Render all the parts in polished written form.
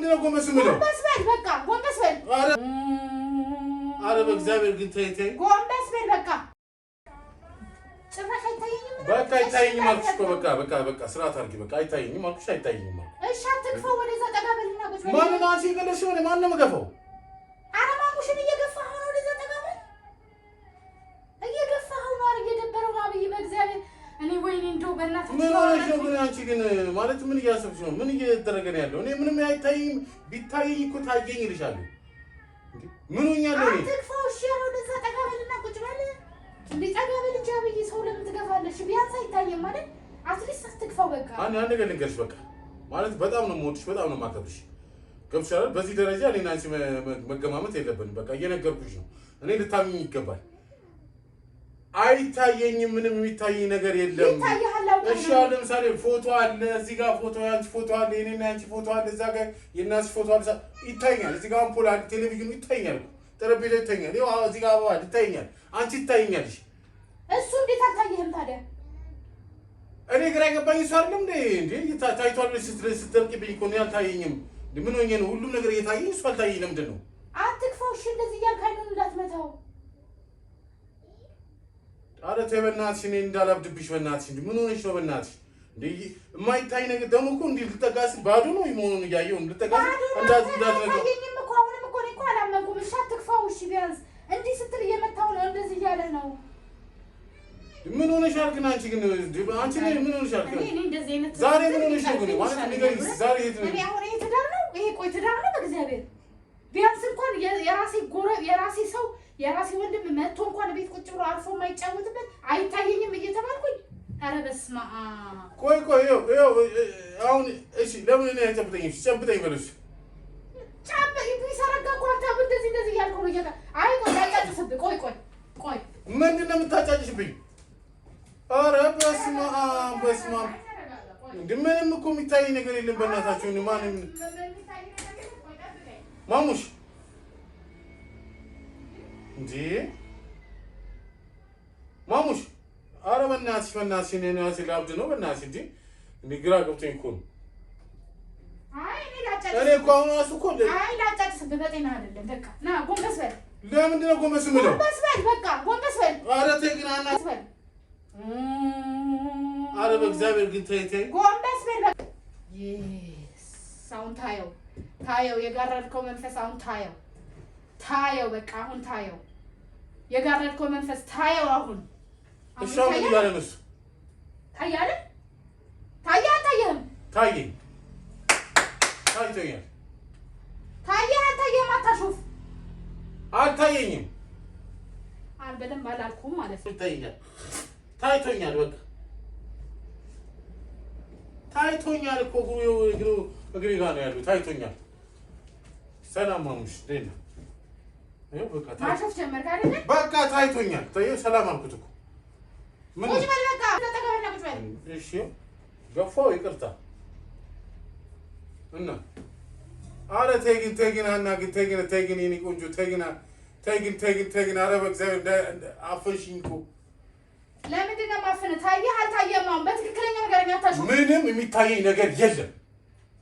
ለምንድን ነው ጎንበስ የምለው? ጎንበስ በል በቃ ጎንበስ በል። ኧረ በእግዚአብሔር ግን ተይ ተይ፣ ጎንበስ በል በቃ። ጭራሽ አይታየኝም። በቃ አይታየኝም አልኩሽ እኮ በቃ በቃ በቃ፣ ስርዓት አድርጊ። በቃ አይታየኝም አልኩሽ፣ አይታየኝም አልኩሽ። እሺ አትግፋው፣ ወደዛ ጠጋ በልና ቁጭ በል። ማንን አንቺ የገለሽ ሆነ? ማን ነው የምገፋው? ኧረ ማሙሽን እየገፋኸው ነው። ወደዛ ጠጋ በል፣ እየገፋኸው ነው። ኧረ እየደበረው ነው አብይ፣ በእግዚአብሔር እኔ ወይኔ እንደው በእናትህ ምን ሆነሽ ነው ግን? አንቺ ግን ማለት ምን እያሰብሽ ነው? ምን እየተደረገ ነው ያለው? እኔ ምንም አይታየኝም። ቢታየኝ እኮ ታየኝ እልሻለሁ። ምን ሆኛለሁ እኔ? አትግፋው። እሺ ኧረ ወደዛ ጠጋ በልና ቁጭ በል። እንደ ጠጋ በል እንጂ አብይ፣ ሰው ለምን ትገፋለሽ? ቢያንስ አይታየም ማለት at least አትግፋው በቃ። አንድ ነገር ልንገርሽ፣ በቃ ማለት በጣም ነው የምወድሽ፣ በጣም ነው የማከብርሽ። ገብቶሻል? በዚህ ደረጃ እኔና አንቺ መገማመት የለብንም። በቃ እየነገርኩሽ ነው። እኔ ልታምኚኝ ይገባል። አይታየኝም፣ ምንም የሚታየኝ ነገር የለም። ይታይሃል፣ አውቀህ እሺ ነው። አሁን ለምሳሌ ፎቶ አለ እዚህ ጋር ፎቶ፣ ያንቺ ፎቶ አለ፣ የኔና ያንቺ ፎቶ አለ፣ እዛ ጋር የእናትሽ ፎቶ አለ፣ ይታየኛል። እዚህ ጋር አምፖል አለ፣ ቴሌቪዥኑ ይታየኛል፣ ጠረጴዛው ይታየኛል፣ ይኸው እዚህ ጋር አበባ አለ፣ ይታየኛል። አንቺ ይታየኛልሽ። እሱ እንዴት አልታየህም ታዲያ? እኔ ግራ የገባኝ እሱ አይደለም እንዴ እንዴ ታይቷል ብለሽ ስትጠብቂብኝ እኮ እኔ አልታየኝም። ምን ሆኜ ነው ሁሉም ነገር እየታየኝ እሱ አልታየኝ? ለምንድን ነው? አትግፋው። እሺ እንደዚህ እያልክ አይኑን እንዳትመታው። ኧረ ተይ በእናትሽ፣ እኔ እንዳላብድብሽ በእናትሽ። እንዴ ምን ሆነሽ ነው በእናትሽ? እንዴ የማይታይ ነገር ደግሞ እኮ እንዲህ ልጠጋ ስል ባዶ ነው መሆኑን እያየሁ ልጠጋ ስል ባዶ ነው። እንዳት እንዳትነካው። አይታየኝም እኮ አሁንም እኮ እኔ እኮ አላመንኩም። እሺ አትግፋው። እሺ ቢያንስ እንዲህ ስትል እየመታው ነው፣ እንደዚህ እያለ ነው። ምን ሆነሻል ግን አንቺ ግን አንቺ ምን ሆነሻል ግን? እኔ እንደዚህ አይነት ዛሬ ምን ሆነሽ ነው ግን? ማለት ንገሪኝ፣ ዛሬ የት ነው? እኔ አሁን ይሄ ትዳር ነው? ይሄ ቆይ ትዳር ነው? በእግዚአብሔር ቢያንስ እንኳን የራሴ ጎረ የራሴ ሰው የራሴ ወንድም መጥቶ እንኳን ቤት ቁጭ ብሎ አርፎ የማይጫወትበት አይታየኝም እየተባልኩኝ፣ ኧረ በስመ አብ። ቆይ ቆይ፣ ይኸው ይኸው አሁን እሺ፣ ለምን እኔ አይጨብጠኝም? እሺ ጨብጠኝ በለው። እሺ ጫበ ቢሰረጋ እኮ አንተ እንደዚህ እንደዚህ እያልኩ ነው። አይ ቆይ ላጫጭስብህ። ቆይ ቆይ ቆይ፣ ምንድን ነው የምታጫጭሽብኝ? ኧረ በስመ አብ በስመ አብ። እንደ ምንም እኮ የሚታይ ነገር የለም። በእናታችሁ ማንም ማሙሽ እንዴ ማሙሽ፣ ኧረ በእናትሽ በእናትሽ፣ እኔ እራሴ ላብድ ነው በእናትሽ። እንዴ እንዴ ግራ ገብቶኝ እኮ ነው። አይ እኔ ላጫጭስብህ። እኔ እኮ አሁን እራሱ እኮ አይ ላጫጭስብህ፣ በጤና አይደለም። በቃ ና ጎንበስ በል። ለምንድን ነው ጎንበስ የምለው? ጎንበስ በል በቃ ጎንበስ በል። ኧረ ተይ ግን አና ጎንበስ በል። ኧረ በእግዚአብሔር ግን ተይ ተይ። ጎንበስ በል በቃ። Yes አሁን ታየው ታየው፣ የጋረድከው መንፈስ አሁን ታየው ታየው፣ በቃ አሁን ታየው፣ የጋረድከው መንፈስ ታየው አሁን። እሺ አሁን ምን እያለ ነው እሱ? ታየህ አይደል? ታየህ አልታየህም? ታየኝ፣ ታይቶኛል። ታየህ አልታየህም? አታሹፍ። አልታየኝም። በደንብ አላልኩም ማለት ነው። ይታየኛል፣ ታይቶኛል። በቃ ታይቶኛል እኮ እግሩ እግሩ እግሬ ጋር ነው ያለው። ታይቶኛል። ሰላም ማሙሽ፣ ደህና ይኸው በቃ ማሾፍ ጀመርክ አይደለ? በቃ ታይቶኛል። ታየው፣ ሰላም አልኩት እኮ ምን ቁጭ በል በቃ ተጠገበና ቁጭ በል። እሺ ገፋው፣ ይቅርታ እና ኧረ ተይ ግን ተይ ግን ሀና ግን ተይ ግን ተይ ግን የእኔ ቆንጆ ተይ ግን ተይ ግን ተይ ግን ተይ ግን ኧረ በእግዚአብሔር አፈንሽኝ እኮ። ለምንድን ነው የማፍንህ? ታየህ አልታየህም? አሁን በትክክለኛ ንገረኝ። አታሹፍ። ምንም የሚታየኝ ነገር የለም።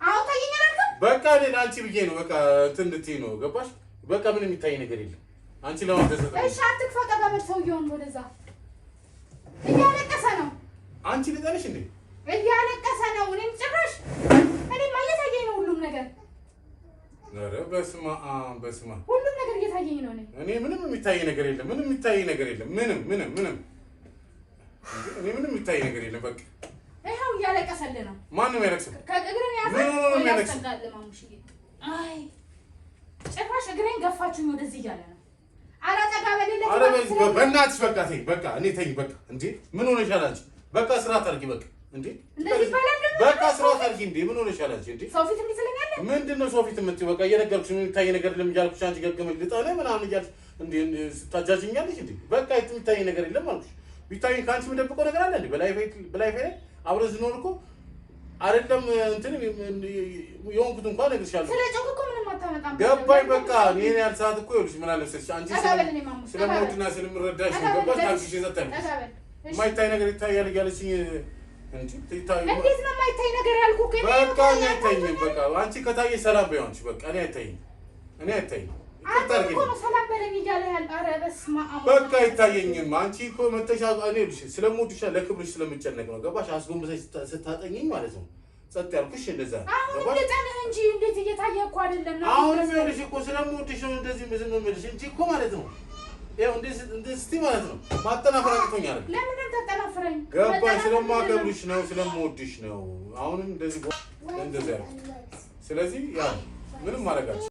አሁን ታየኝ አላልክም? በቃ እኔ ለአንቺ ብዬ ነው በቃ እንትን እንድትይ ነው ገባሽ? በቃ ምንም የሚታይ ነገር የለም። አንቺ ለማስደሰት ነው። እሺ አትግፋ፣ ጠጋ በል ሰውየውን ወደዛ። እያለቀሰ ነው። አንቺ ልጠንሽ እንዴ? እያለቀሰ ነው። እኔም ጭራሽ እኔማ እየታየኝ ነው ሁሉም ነገር። ኧረ በስመ አብ በስመ አብ። ሁሉም ነገር እየታየኝ ነው። እኔ እኔ ምንም የሚታይ ነገር የለም። ምንም የሚታይ ነገር የለም። ምንም ምንም ምንም እኔ ምንም የሚታይ ነገር የለም። በቃ ይኸው እያለቀሰልህ ነው። ማንም ያለቅስም። ከእግርን ያዘ ምን ሆኖ ነው የሚያለቅሰው? ያስጠጋል። ማሙሽዬ አይ ጭራሽ እግሬን ገፋችሁኝ ወደዚህ እያለ ነው። ኧረ ጠጋ በልለት። ኧረ በእናትሽ በቃ ተይኝ፣ በቃ እኔ ተይኝ፣ በቃ እንዴ ምን ሆነሻል አንቺ? በቃ ስርዓት አድርጊ፣ በቃ እንዴ እንደዚህ ይባላል ደግሞ? በቃ ስርዓት አድርጊ። እንዴ ምን ሆነሻል አንቺ? እንዴ ሰው ፊት እንዲህ ትለኛለህ? ምንድን ነው ሰው ፊት የምትይው? በቃ እየነገርኩሽ ምን የሚታይ ነገር የለም እያልኩሽ አንቺ ገገመች ልጠነ ምናምን እያልሽ እንዴ ስታጃጅኛለሽ እንዴ። በቃ የሚታይ ነገር የለም አልኩሽ። ቢታይ ከአንቺ የምደብቀው ነገር አለ እንዴ? በላይፌ ላይ አብረን ስኖር እኮ አይደለም እንትን የሆንኩት እንኳን እነግርሻለሁ። ስለ ጮክ እኮ ምንም አታመጣም። ገባኝ። በቃ እኔን ያህል ሰዓት እኮ ይኸውልሽ ምን አለ መሰለሽ አንቺ ጠጋ በል እኔ ማሙሽ፣ ጠጋ በል። ስለምወድና ስለምረዳሽ ነው። ጠጋ በል፣ ገባሽ? ታክሲ ዘጠኝ ጠጋ በል። እሺ። የማይታይ ነገር ይታያል እያለችኝ እንጂ ይታዩ እንዴት ነው የማይታይ ነገር ያልኩህ? እኔ በቃ እኔ አይታይኝም። በቃ አንቺ ከታየሽ ሰላም በይው አንቺ። በቃ እኔ አይታይኝም፣ እኔ አይታይኝም። ይቅርታ አንተ እኮ አድርጊልኝ። ነው ሰላም በለኝ እያለ ያለ። ኧረ በስመ አብ። በቃ አይታየኝም። አንቺ እኮ መተሻ እኔ ይኸውልሽ ስለምወድሽ ለክብርሽ ስለምጨነቅ ነው። ገባሽ? አስጎንብሰሽ ስታጠኚኝ ማለት ነው ጸጥ ያልኩሽ እንደዛ ነው። አሁንም ገባሽ? ልጠንህ እንጂ እንዴት እየታየ እኮ አይደለም ነው። አሁንም ይኸውልሽ እኮ ስለምወድሽ ነው እንደዚህ ዝም የምልሽ እንጂ እኮ ማለት ነው ይኸው እንደዚህ እንደዚህ ስትይ ማለት ነው ማጠናፈር አቅቶኝ አይደል? ለምንድን ነው የምታጠናፍረኝ? ገባሽ? መጠናፈር ምንድን ነው? ስለማከብርሽ ነው ስለምወድሽ ነው። አሁንም እንደዚህ እንደዚህ ያልኩት። ስለዚህ ያው ምንም ማድረግ አልችልም።